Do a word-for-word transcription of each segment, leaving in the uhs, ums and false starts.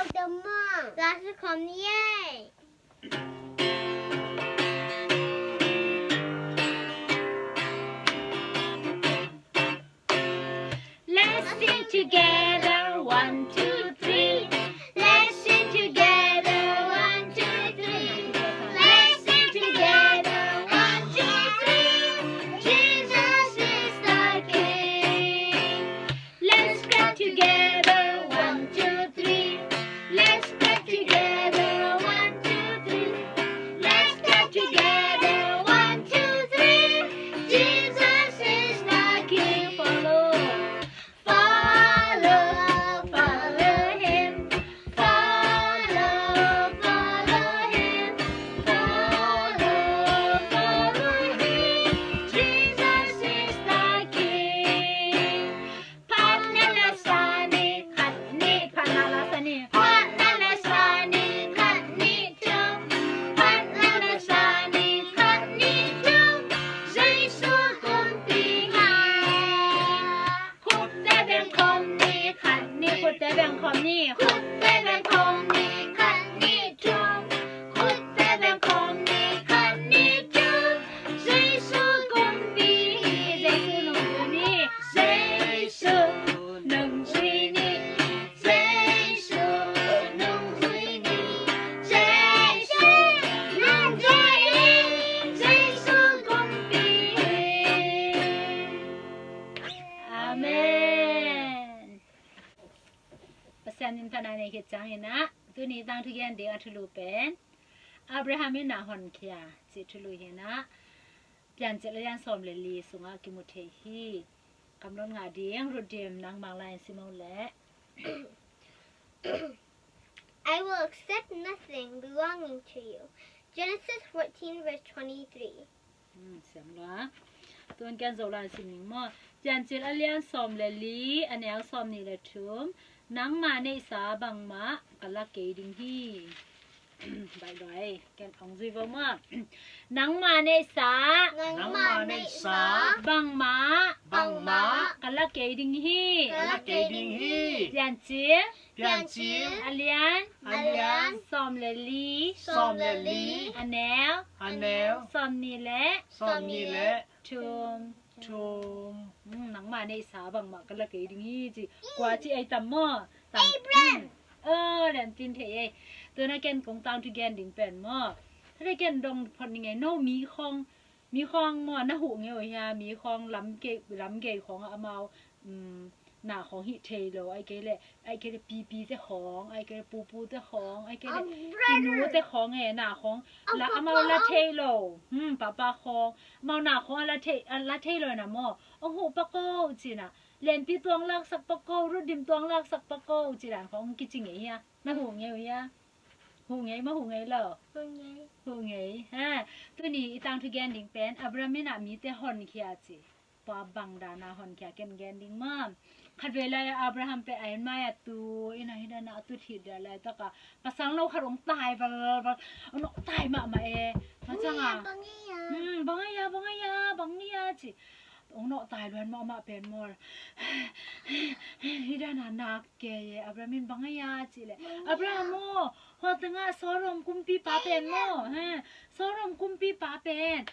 Last khawm ni ei. Let's sing together, one, two, three. Let's sing together, one, two, three. Let's sing together, one, two, three. Jesus is the King. Let's clap together, one, two, three. Let's clap together, one, two, three. Let's clap together, one, two, three. Jesus is the King. Follow, follow, follow him. Follow, follow him. Follow, follow him. Jesus is the King. Phatna la sa ni, khat ni, phatna la sa ni. Phatna la sa ni, khat ni, thum. Phatna la sa ni, khat ni, thum. Jesu kumpi hi. Khutte beng khawm ni, khat ni, khutte beng khawm ni. Khutte beng khawm ni, khat ni, thum. Khutte beng khawm ni, khat ni, thum. Jesu kumpi hi, Jesu nungzui ni. Jesu nungzui ni. Jesu nungzui ni. Jesu nungzui ni. Jesu kumpi hi. Amen. Pasian min phatna nei khit ciangin ah, tuni tangthu gen ding a thulu pen Abraham in a honkhia cih thulu hi-in ah, Piancil a lian sawm le li sungah kimu thei hi. Kamlot ngah ding, Rudim, nang Mang La-in sim o leh. I will accept nothing belonging to you. Genesis fourteen, verse twenty-three. Hmm, siam lua. Tun ken Zo La-in sim ning maw. Piancil a lian sawm le li, a neu sawm nih le thum. Nangma neihsa bangmah ka la kei ding hi. Baih lua ei, ken ong zui vo maw. Nangma neihsa. Nangma neihsa. Bangmah. Bangmah. Ka la kei ding hi. Ka la kei ding hi. Piancil. Piancil. A lian. A lian. Sawm le li. Sawm le li. A neu. A neu. Sawm nih le. Sawm nih le. Thum. Thum. Hmm, nangma neihsa bangmah ka la kei ding hi ci. Kua ci ei tam maw? Tam. Abraham. Hmm. Oh, lian tin thei ei. Tuna ken kong tangthu gen ding pen maw. Tuna ken dong phot ning ei, no mi khawng. Mi khawng maw, na huh ngei uh hia, mi khawng lam gei, lam gei khawng ah amau, um, na khawng hih thei lo, ai kei leh, ai kei leh pipi te khawng, ai kei leh pupu te khawng, ai kei leh inu te khawng e, na khawng la, amau la thei lo. Hmm, papa khawng, amau na khawng a la thei, a la thei lo na maw. Ong huh pak o ci na, Lenpi tuang laksak pak o, Rudim tuang laksak pak o ci dan khawng kici ngei hia. Na huh ngei uh hia. Huh ngei maw, huh ngei lo? Huh ngei. Huh ngei. Ha, tuni i tangthu gen ding pen Abraham in a mite honkhia ci. Tua bang dan a honkhia ken gen ding maw. Khatvei lai Abraham pen a inn mai a tu in a, hi dan a tu thit dan lai tak a, pasal no khat ong tai val val, ong no tai mahmah e. Tua ciang a, bang ngia, bang ngia, bang ngia ci. Ong no tai luan mahmah pen maw. Hi dan a nak kei e, Abraham in bang a ia cih leh, Abraham aw, hua tengah Sodom kumpipa pen maw, he, Sodom kumpipa pen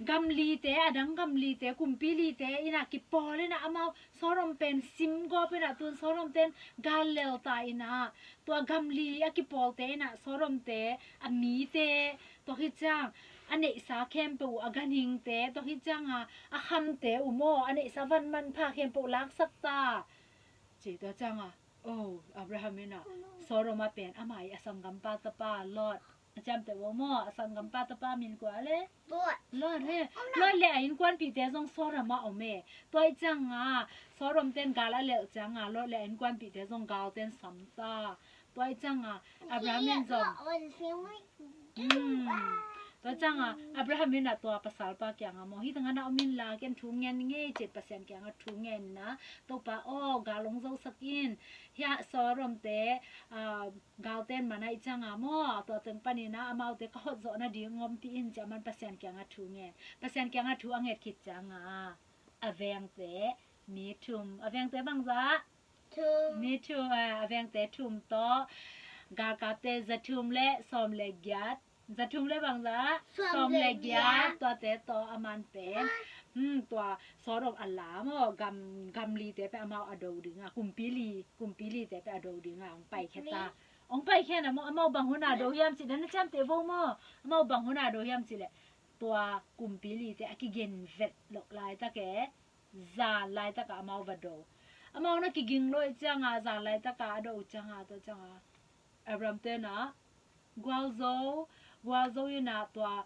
gam lite, a dang gam lite, kumpi lite in a kipawl in a, amau Sodom pen sim gawp in a, tun Sodom ten gal lel ta in a, tua gam li a kipawlte in a, Sodom te, a mite, tua hi ciang a neihsa khempeuh uh, a ganhingte, tua hi ciang a, a khamte uh maw, a neihsa van manpha khempeuh laksak ta. Ci tua ciang a, oh, Abraham in a, Sodom a pen amah i a sanggampa tapa Lot, a ciamteh uh maw, a sanggampa tapa min kua le? Lot. Lot he. Lot le a innkuanpihte zong Sodom a om e. Tua hi ciang a, Sodom ten gal a lelh ciang a, Lot le a innkuanpihte zong gal ten sam ta. Tua hi ciang a, Abraham in zong. Hmm. Tua ciang a, Abraham in a tua pasalpa kiang a maw, hi tengah na om in la, ken thu ngen ngei ci, Pasian kiang a thu ngen in a, Topa aw, gal ong zosak in, hia Sodom te, ah, gal ten man a hi ciang a maw, tua teng pan in a, amaute ka hot zawh nading om pi in ci, aman Pasian kiang a thu ngen. Pasian kiang a thu a nget khit ciang a, a vengte mi thum, a vengte bangzah? Thum. Mi thum, a, a vengte thum tawh, Galkapte za thum le sawm le giat, za thum le bangzah, sawm le giat, tuate tawh a man pen, hmm, tua Sodom a la maw, gam, gam lite pen amau a do ding a, kumpi li, kumpi lite pen a do ding a hong paikhia ta. Hong paikhia na maw, amau bang hun a do hiam cih leh, na ciamteh vo maw, amau bang hun a do hiam cih leh, tua kumpi lite a kigen vet loh laitak e, zan laitak a amau va do. Amau na kiging lo i ciang a, zan laitak a a do ciang a, tua ciang a Abraham te na gualzo, gualzo in a tua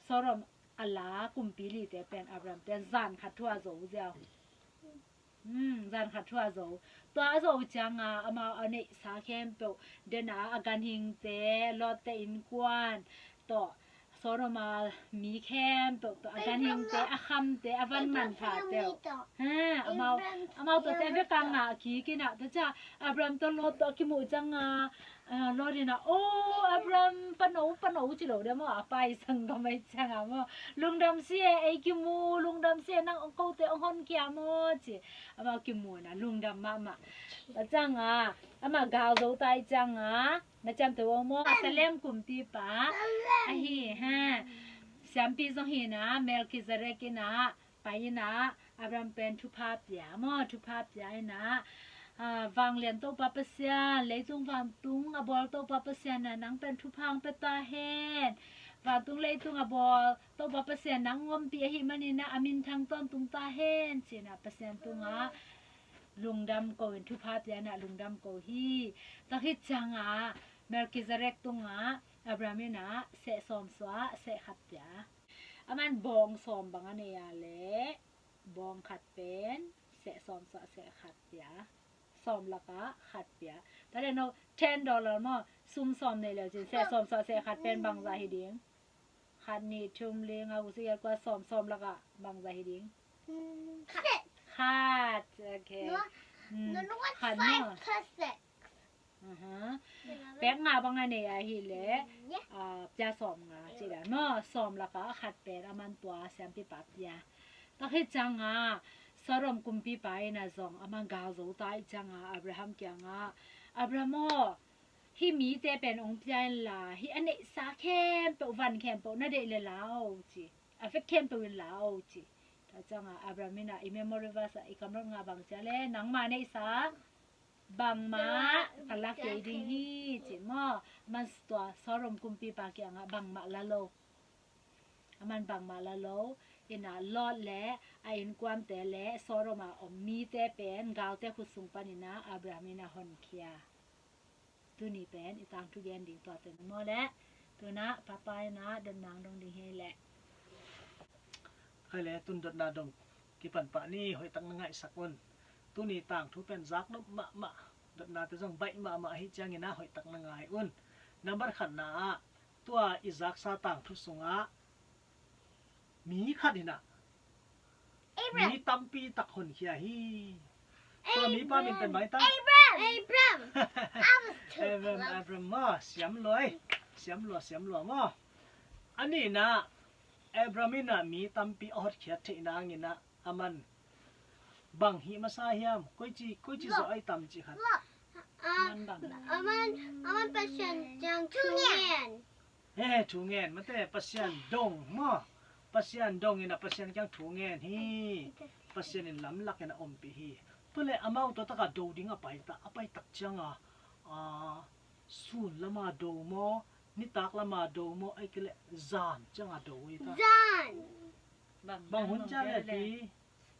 Sodom a la kumpi lite pen Abraham te zan khat thu a zo ziau. Hmm, zan khat thu a zo. Tua a zo ciang a amau a neihsa khempeuh, den a a ganhingte, Lot te innkuan tawh, Sodom a mi khempeuh tawh, a ganhingte, a khamte, a van manphate uh, ha, amau, amau tawh te a vek a ngah kik in a, tua ciang Abraham tawh Lot tawh a kimuh ciang a, a, Lot in a, "O Abraham, pano, pano," ci lo dia maw, a pai sanggam ahih ciang a maw, "Lungdam si e, ei kimu, lungdam si e, nang hong, kote hong honkhia maw," ci. Amau kimu in a lungdam mahmah. Tua ciang a amah galzo ta ahih ciang a, na ciamteh vo maw, Salem kumpipa ahi, ha. Siampi zong hi in a, Melchizedek in a pai in a, Abraham pen thupha pia maw, thupha pia in a, a, vanglian Topa Pasian, leitung vantung a bawl Topa Pasian in a, nang pen thupha hong pia ta hen. Vantung leitung a bawl Topa Pasian nang hong ompih ahih manin a, a minthang tawntung ta hen, ci in a Pasian tungah lungdam ko in, thupha pia in a lungdam ko hi. Tua khit ciang a Melchizedek tungah Abraham in a seh sawm suah, seh khat pia. Aman bawng sawm bang a nei a leh, bawng khat pen seh sawm suah, seh khat pia. Sawm lakah khat pia. Tua leh no, ten dollar maw, sum sawm nei le uh cin, seh sawm suah, seh khat pen bangzah hi ding? Khat, nih, thum, li, nga, guk, za, giat, kua, sawm, sawm lakah bangzah hi ding? Hmm, khat. Khat, okay. No, hmm, no, no, what's khat five maw? Plus six? Aha. Pek nga bang a nei ahih leh, yeah, ah, pia sawm nga ci dan maw, sawm lakah khat pen aman tua siampipa pia. Tua khit ciang a Sodom kumpipa in a zong aman galzo ta ahih ciang a Abraham kiangah, "Abraham aw, hih mite pen hong pia inla, hih a neihsa khempeuh, van khempeuh na deih leh la o," ci. "A vek khempeuh in la o," ci. Tua ciang a Abraham in a, i memory verse ah i kamrot nga bang ci a leh, "Nangma neihsa bangmah ka la kei ding hi," ci maw. Aman tua Sodom kumpipa kiangah bangmah la lo. Aman bangmah la lo. In a Lot le a innkuante le Sodom a om mite pen galte khut sung panin a Abraham in a honkhia. Tuni pen i tangthu gen ding tua teng maw leh. Tu-in a Papa in a dotna dong ding hi leh. Khai leh, tun dotna dong kipan pah ni, hoih tak na ngaihsak un. Tuni tangthu pen zaknop mahmah, dotnate zong baih mahmah ahih ciangin a hoih tak na ngai un. Nambat khatna ah, tua i zaksa tangthu sungah mi khat in a, Abraham, mi tampi tak honkhia hi. Tua mipa min pen bang hi ta? Abraham. Abraham. I was too Abraham, close. Abraham maw, siam lua, siam lua, siam lua maw. A nihna, Abraham in a mi tampi a hotkhiat theih nangin a, aman bang hih masa hiam? Koici, koici zawh a i tam cih khat. Look. Ah, aman bang? Aman, aman Pasian ciang thu ngen. He, thu ngen, mate, Pasian dong maw. Pasian dong in a Pasian kiang thu ngen hi. Pasian in lamlak in a ompih hi. Tua leh amau tua tak a do ding a pai ta, a pai tak ciang a, a, sun lam a do maw, nitak lam a do maw, ahih kei leh zan ciang a do hi ta. Zan. Bang hun ciang leh pi?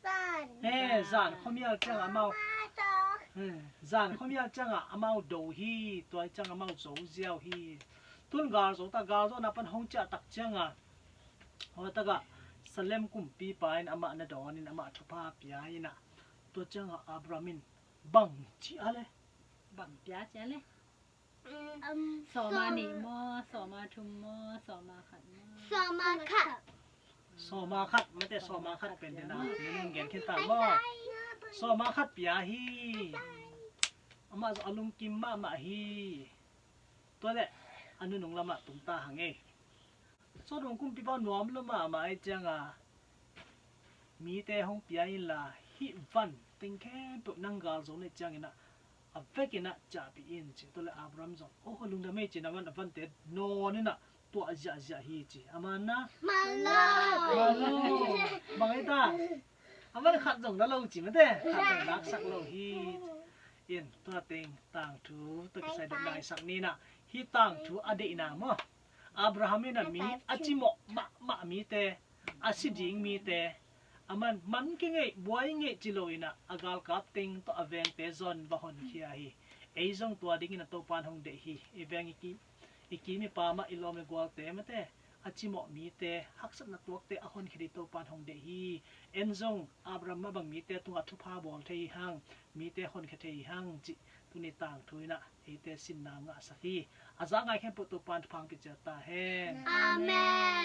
Zan. He, zan khuamial ciang a amau. He, zan khuamial ciang a amau do hi, tua ciang a amau zo ziau hi. Tun galzo ta, galzawhna pan hong ciah tak ciang a, hua tak a Salem kumpipa in amah na dawn in amah thupha pia in a, tua ciang a Abraham in bang ci a leh? Bang pia ci a leh? Um, sawm a nih maw, sawm a thum maw, sawm a khat maw? Sawm a khat. Sawm a khat, mate, sawm a khat pen dena, minung gen khin ta maw? Sawm a khat pia hi. Amah zong a lungkim mahmah hi. Tua leh, a nunung lamah tung ta hang ei. Sodom kumpipa nuam lua mahmah ahih ciang a, mite hong pia inla, hih van teng khempeuh nang galzo na hih ciangin a, a vekin ah ciahpih in ci. Tua le Abraham zong, oh, lungdam ei ci-in a man a vante nawn in ah tuah ziahziah hi ci. A man na, bang ei ta? A man khat zong la lo ci mate, khat zong laksak lo hi. In tua teng tangthu tawh kisai dot naisak ni in ah, hih tangthu a deihna maw, Abraham in ah mi a cimawh mahmah mite, a si ding mite, a man man kingeih buai ngeih ci lo in ah, a galkap teng tawh a vengte zon va honkhia hi. Ei zong tua dingin ah Topan hong deih hi. I veng i kim, i kim i pam ah i lawm i gualte mate, a cimawh mite, haksatna tuakte a honkhia ding Topan hong deih hi. En zong Abraham mah bang mite tungah thupha bawl thei hi hang, mite honkhia thei hi hang cih tuni tangthu in ah eite sinna ngahsak hi. A za ngai khempeuh Topan thupha hong pia ciat ta hen. Amen.